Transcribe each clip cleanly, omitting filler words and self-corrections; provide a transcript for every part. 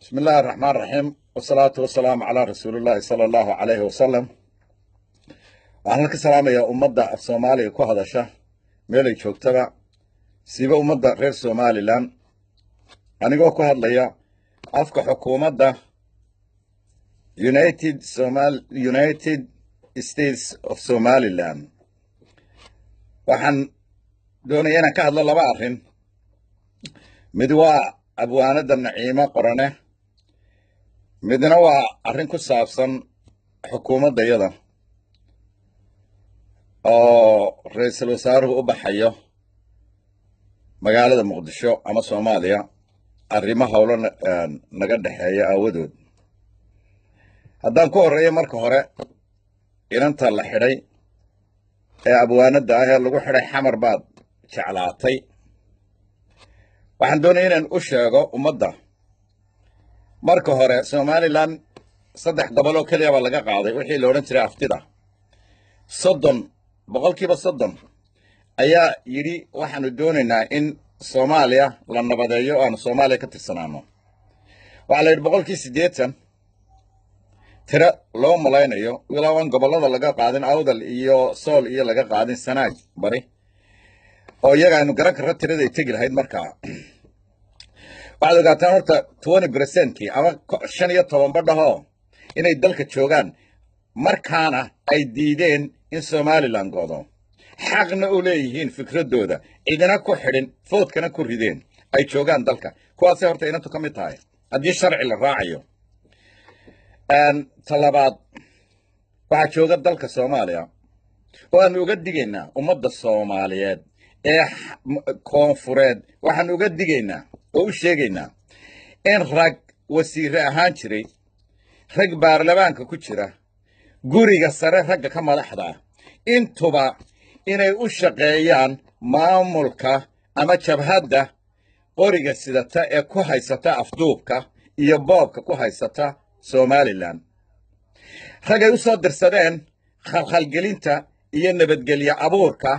Bismi illaahi araxmaan raxiim, wasalaatu wasalaamu calaa rasuulillahi sala allahu calayhi wasalam. Waxaan halka salaamayaa ummadda af Soomaaliga ku hadasha meelay joogtaba, siiba ummadda reer Somaliland. Anigoo ku hadlaya afka xukuumadda United States of Somaliland, waxaan doonaya inaan ka hadlo laba arrin. Mid waa abwaanada Naciimo Qorane, midna waa arrin ku saabsan xukuumaddayada oo ra-iisul wasaaruhu u baxayo magaalada Muqdisho ama Soomaaliya, arrimo howlo naga dhexeeya aawadood. Haddaan ku horreeyo, marka hore inanta la xidhay ee abwaanadda ah ee lagu xidhay "Xamar baad jeclaatay", waxaan doonaya inaan u sheego ummadda. Marka hore, Somaliland saddex gobol oo keliya baa laga qaaday wixii la odhan jiray aftida. 30% ayaa yidhi waxaanu doonaynaa in Soomaaliya la nabadeeyo o aanu Soomaaliya ka tirsanaano. Waxaa la yidhi 80% tiro loo malaynayo, ilaa aan gobollada laga qaadin Awdal iyo Sool iyo laga qaadin Sanaag Bari, oo iyaga aynu garan karro tiraday tegi lahayd. Markaa waxaad ogaataan horta 20%-kii ama 15 badhahoo inay dalka joogaan, markaana ay diideen in Somaliland godo, xaqna u leeyihiin fikraddooda, cidina ku xidhin, vote-kana ku rideen, ay joogaan dalka. Kuwaasay horta inantu ka mid tahay haddii sharci la raacayo. Talabaad, waxaa jooga dalka Soomaaliya oo aanu uga digaynaa ummadda Soomaaliyeed ee koonfureed. Waxaanu uga digaynaa oo u sheegaynaa in rag wasiire ahaan jiray, rag baarlamaanka ku jira, guriga sare ragga ka madaxda ah, intuba inay u shaqeeyaan maamulka ama jabhadda qoriga sidata ee ku haysata afduubka iyo boobka ku haysata Somaliland, ragay u soo dirsadeen khalkhalgelinta iyo nabadgelyo abuurka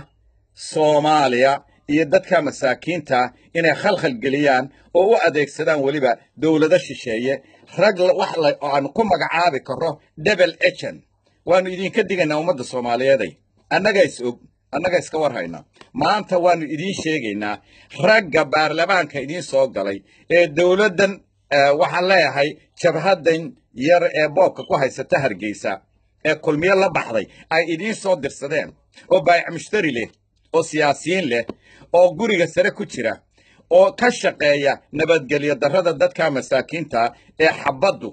Soomaaliya iyo dadka masaakiinta inay khalkhalgeliyaan oo u adeegsadaan weliba dowlado shisheeye, rag wax aanu ku magacaabi karo double agent. Waanu idinka digaynaa ummadda Soomaaliyeeday. Annaga is og, annaga iska war hayna. Maanta waanu idiin sheegaynaa ragga baarlamaanka idiin soo galay ee dowladdan, waxaan leeyahay jabhaddan yar ee boobka ku haysata Hargeysa ee Kulmiyo la baxday ay idiin soo dirsadeen, oo baayac mushtari leh oo siyaasiyiin leh oo guriga sare ku jira oo ka shaqeeya nabadgelyo darrada dadka masaakiinta ee xabaddu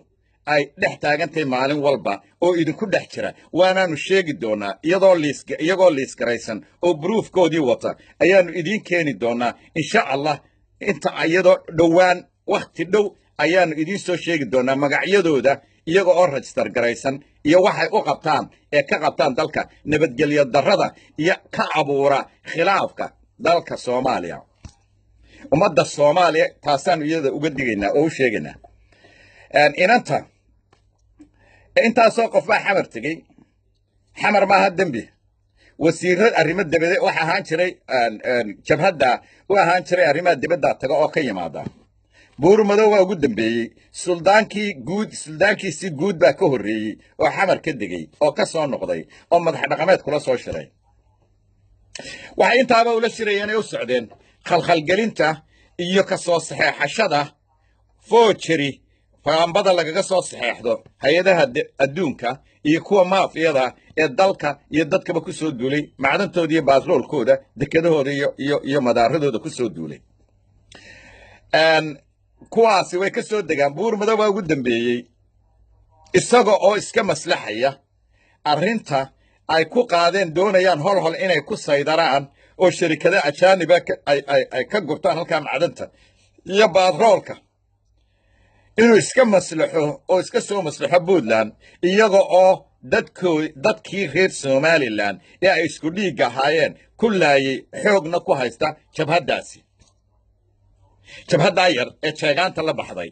ay dhex taagantahay maalin walba oo idinku dhex jira. Waanaanu sheegi doonaa iyadoo liis, iyagoo liisgaraysan oo proof-koodii wata ayaanu idiin keeni doonaa, insha Allah. Inta iyadoo dhowaan, wakhti dhow ayaanu idiin soo sheegi doonaa magacyadooda iyaga oo register garaysan iyo waxay u qabtaan ee ka qabtaan dalka nabadgelyo darrada iyo ka abuura khilaafka dalka Soomaaliya. Ummadda Soomaaliya taasaanu iyada uga digaynaa oo u sheegaynaa. Inanta, intaasoo qof baa Xamar tegey. Xamar maaha dembi. Wasiiro arrimo dibade waxa ahaan jiray, jabhadda u ahaan jiray arrimaha dibadda taga oo ka yimaada. Buur Madow waa ugu dambeeyey. Suldaankii guud, suldaankiisii guud baa ka horreeyey oo Xamar ka degey oo ka soo noqday oo madax dhaqameed kula soo shiray. Waxay intaaba ula shirayeen ay u socdeen khalkhalgelinta iyo ka soo saxeexashada forgery, faambada lagaga soo saxeexdo hay-adaha adduunka iyo kuwa maafiyada ee dalka iyo dadkaba ku soo duulay, macdantooda iyo baatroolkooda, dekedahooda iyo madaaradooda ku soo duulay. Kuwaasi way ka soo degaan. Buur Madow baa ugu dambeeyey, isaga oo iska maslaxaya arrinta ay ku qaadeen, doonayaan hol hol inay ku saydaraan oo sharikado ajaaniba ay ka gurtaan halkaa macdanta iyo baatroolka, inuu iska maslaxo oo iska soo maslaxo Puntland, iyaga oo dadkii reer Somaliland ee ay isku dhiigga ahaayeen ku laayay, xoogna ku haysta jabhaddaasi, jabhaddaa yar ee jeegaanta la baxday.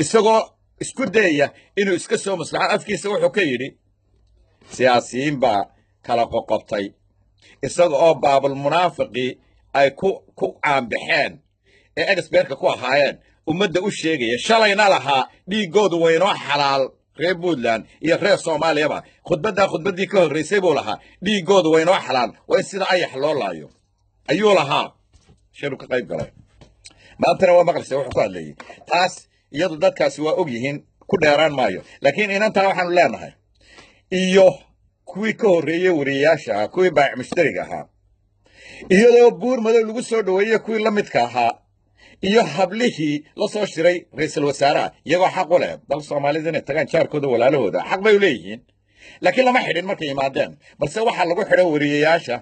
Isagoo isku dayaya inuu iska soo maslaxo, afkiisa wuxuu ka yidhi siyaasiyiin baa kala qoqobtay, isaga oo baabul munaafiqii ay ku caanbaxeen ee expert-ka ku ahaayeen. Ummadda u sheegaya shalayna lahaa dhiiggoodu waynoo xalaal, reer Puntland iyo reer Soomaaliyaba. Khudbaddaa khudbaddii ka horraysay buu lahaa dhiiggoodu waynoo xalaal, waa in sida ayax loo laayo ayuu lahaa, shiru ka qayb galay. Maantana waa maqlisa wuxuu ku hadlayey. Taas iyadu dadkaasi waa og yihiin, ku dheeraan maayo. Laakiin inantaa waxaanu leenahay iyo kuwii ka horreeyey wariyayaasha ahaa, kuwii baac mushtariga ahaa, iyadoo Buur Madow lagu soo dhoweeyey, kuwii la midka ahaa iyo hablihii la soo shiray ra-iisul wasaaraha, iyagoo xaq u leh dal Soomaalida inay tagaan, jaarkooda, walaalahooda, xaq bay u leeyihiin, laakiin lama xidhin markay yimaadeen. Balse waxaa lagu xidhay wariyayaasha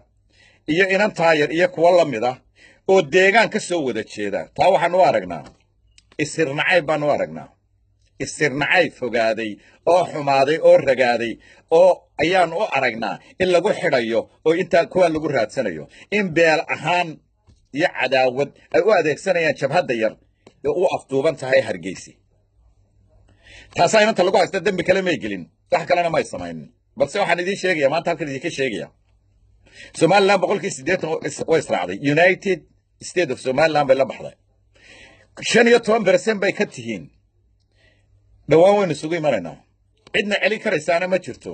iyo inantaa yar iyo kuwo la mid ah oo deegaan ka soo wada jeeda. Taa waxaan u aragnaa isirnacayb baan u aragnaa, isirnacayb fogaaday oo xumaaday oo ragaaday oo ayaan u aragnaa in lagu xidhayo oo intaa kuwaa lagu raadsanayo, in beel ahaan iyo cadaawad ay u adeegsanayaan jabhadda yar ee u afduuban tahay Hargeysi. Taasaa inanta lagu haysta. Dembi kale may gelin, wax kalena may samaynin. Balse waxaan idiin sheegaya maanta, halkan idinka sheegaya, Somaliland 80% way israacday. United State of Somaliland bay la baxday. 15% bay ka tihiin. Dhowaan waynu isugu imanaynaa. Cidna celin karaysaana ma jirto,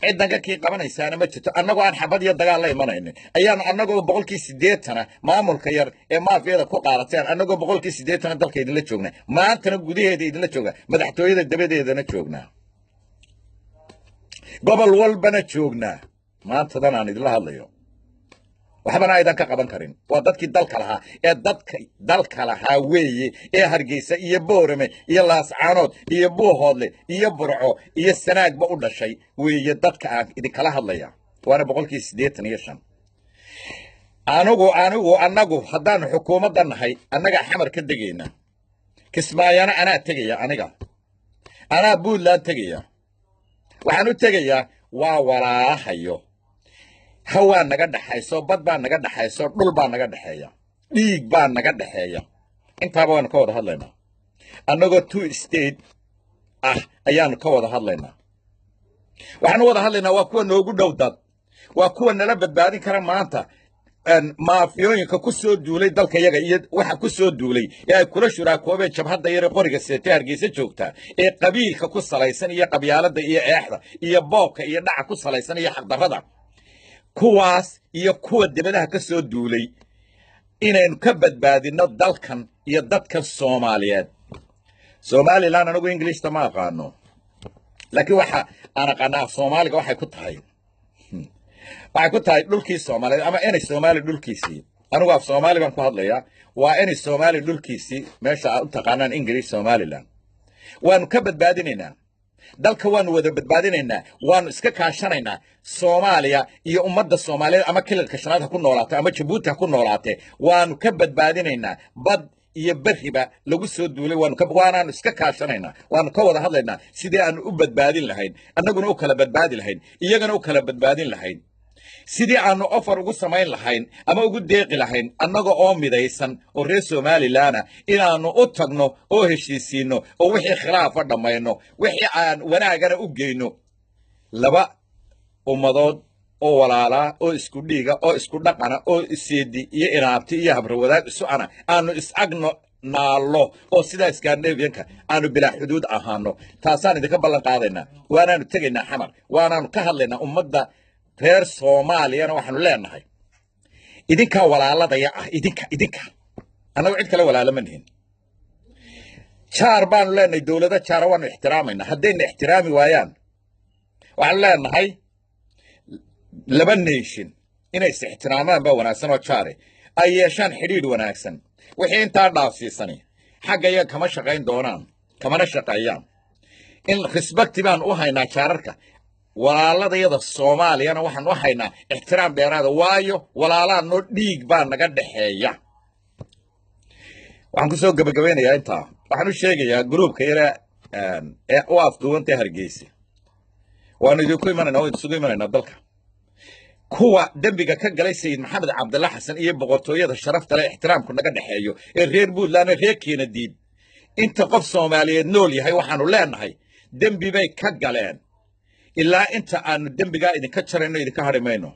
ciddan ka kii qabanaysaana ma jirto. Annagoo aan xabad iyo dagaal la imanaynin ayaanu, annagoo 80%-na maamulka yar ee maafiyada ku qaadateen, annagoo 80%-na dalka idinla joognaa, maantana gudaheeda idinla joognaa, madaxtooyada dabadeedana joognaa, gobol walbana joognaa, maantadan aan idinla hadlayo, waxbana aydan ka qaban karin. Waa dadkii dalka lahaa ee dadka dalka lahaa weeye, ee Hargeysa iyo Boorame iyo Laascaanood iyo Buuhoodle iyo Burco iyo Sanaagba u dhashay weeye dadka aan idinkala hadlaya, waana 85%. Anigu annagu haddaanu xukuumadda nahay, annagaa Xamar ka degayna, Kismaayana anaa tegaya, aniga anaa Puntland tegaya. Waxaan u tegayaa waa walaalahayo, hawaa naga dhaxayso, bad baa naga dhaxayso, dhul baa naga dhexeeya, dhiig baa naga dhexeeya. Intaaba waanu ka wada hadlaynaa. Annagoo two state ah ayaanu ka wada hadlaynaa. Waxaanu wada hadlaynaa waa kuwa noogu dhow dad, waa kuwa nala badbaadin kara maanta maafiyooyinka ku soo duulay dalka yaga iyo waxa ku soo duulay ee ay kula shuraakoobeen jabhadda yare qoriga seetee Hargeysa joogta, ee qabiilka ku salaysan iyo qabyaaladda iyo eexda iyo boobka iyo dhaca ku salaysan iyo xaqdarrada. Kuwaas iyo kuwa dibadaha ka soo duulay inaynu ka badbaadinno dalkan iyo dadkan Soomaaliyeed. Somaliland, anigu Englishta ma aqaano, laakiin waxa aan aqaanaa af Soomaaliga waxay ku tahay dhulkii Soomaaliyeed ama inay Soomaali dhulkiisii. Anigu af Soomaali baan ku hadlayaa. Waa inay Soomaali dhulkiisii, meesha aad u taqaanaan English Somaliland. Waanu ka badbaadinaynaa dalka, waanu wada badbaadinaynaa, waanu iska kaashanaynaa Soomaaliya iyo ummadda Soomaaliyeed, ama Kililka Shanaad ha ku noolaatay ama Jabuuti ha ku noolaatee. Waanu ka badbaadinaynaa bad iyo berriba lagu soo duulay. Waanaanu iska kaashanaynaa, waanu ka wada hadlaynaa sidii aanu u badbaadin lahayn, annaguna u kala badbaadi lahayn, iyagana u kala badbaadin lahayn, sidii aanu offer ugu samayn lahayn ama ugu deeqi lahayn, annaga oo midaysan oo reer Somalilandna, inaannu u tagno oo heshiisiinno oo wixii khilaafa dhammayno, wixii aan wanaagana u geyno. Laba ummadood oo walaalaa oo isku dhiiga oo isku dhaqana oo iseedi iyo inaabti iyo habrawadaag isu ana aanu is-agno naallo oo sidaa Scandinavianka aanu bilaa xuduud ahaano. Taasaan idinka ballan qaadaynaa. Waanaanu tegaynaa Xamar, waanaanu ka hadlaynaa. Ummadda reer Soomaaliyana waxaanu leenahay, idinkaa walaaladaya ah, idinka annagu cid kale walaala ma nihin. Jaar baanu leenahay, dowlado jaara waanu ixtiraamaynaa. Haddayna ixtiraami waayaan, waxaanu leenahay laba nation inay is ixtiraamaan baa wanaagsan oo jaare ay yeeshaan xidhiidh wanaagsan. Wixii intaa dhaafsiisani xagga iyaga kama shaqayn doonaan, kamana shaqeeyaan. In respect baan u haynaa jaararka walaaladayada Soomaaliyana, waxaan u haynaa ixtiraam dheeraada, waayo walaalaanoo dhiig baa naga dhexeeya. Waxaan kusoo gebagabeynayaa intaa. Waxaan u sheegayaa groupka yare ee u afduubantay Hargeysa, waanu idinku imanayna, waan isugu imanaynaa dalka. Kuwa dembiga ka galay Sayid Maxamed Cabdalla Xasan iyo boqortooyada sharafta leh ixtiraamku naga dhexeeyo ee reer Puntland, reer Keenadiid, inta qof Soomaaliyeed nool yahay waxaanu leenahay dembi bay ka galeen. Ilaa inta aanu dembigaa idinka jarayno idinka hadhi mayno.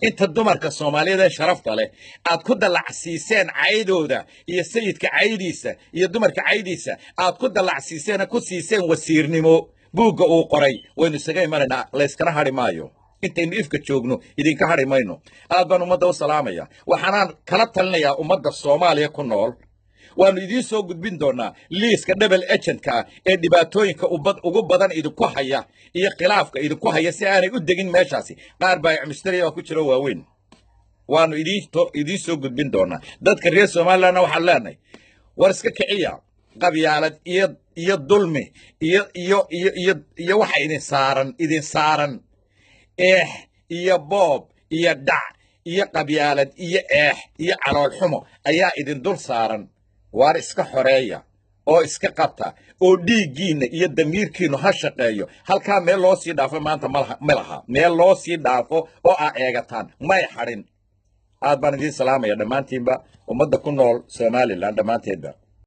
Inta dumarka Soomaaliyeed ee sharafta leh aad ku dallacsiiseen caydooda iyo sayidka caydiisa iyo dumarka caydiisa aad ku dallacsiiseen, ku siiseen wasiirnimo, buugga uu qoray waynu isaga imanaynaa. Layskana hadhi maayo intaynu ifka joogno, idinka hadhi mayno. Aad baan ummadda u salaamaya. Waxaanaan kala talinayaa ummadda Soomaaliya ku nool, waannu idiin soo gudbin doonaa liiska double agentka ah ee dhibaatooyinka ugu badan idinku haya iyo khilaafka idinku haya si aanay u degin meeshaasi. Qaar baa mushtariya ku jiro waaweyn, waannu idiin soo gudbin doonaa. Dadka reer Somalilandna waxaan leenahay, war iska kiciya qabyaalad iyo dulmi iyo waxa idin saaran eex iyo boob iyo dhac iyo qabyaalad iyo eex iyo calool xumo ayaa idin dul saaran. Waar iska xoreeya oo iska qabta oo dhiiggiinna iyo damiirkiinnu ha shaqeeyo. Halkaa meel loo sii dhaafo maanta ma laha, meel loo sii dhaafo oo aa eegataan may hadhin. Aad baan idiin salaamaya dhammaantiinba, ummadda ku nool Somaliland dhammaanteedba.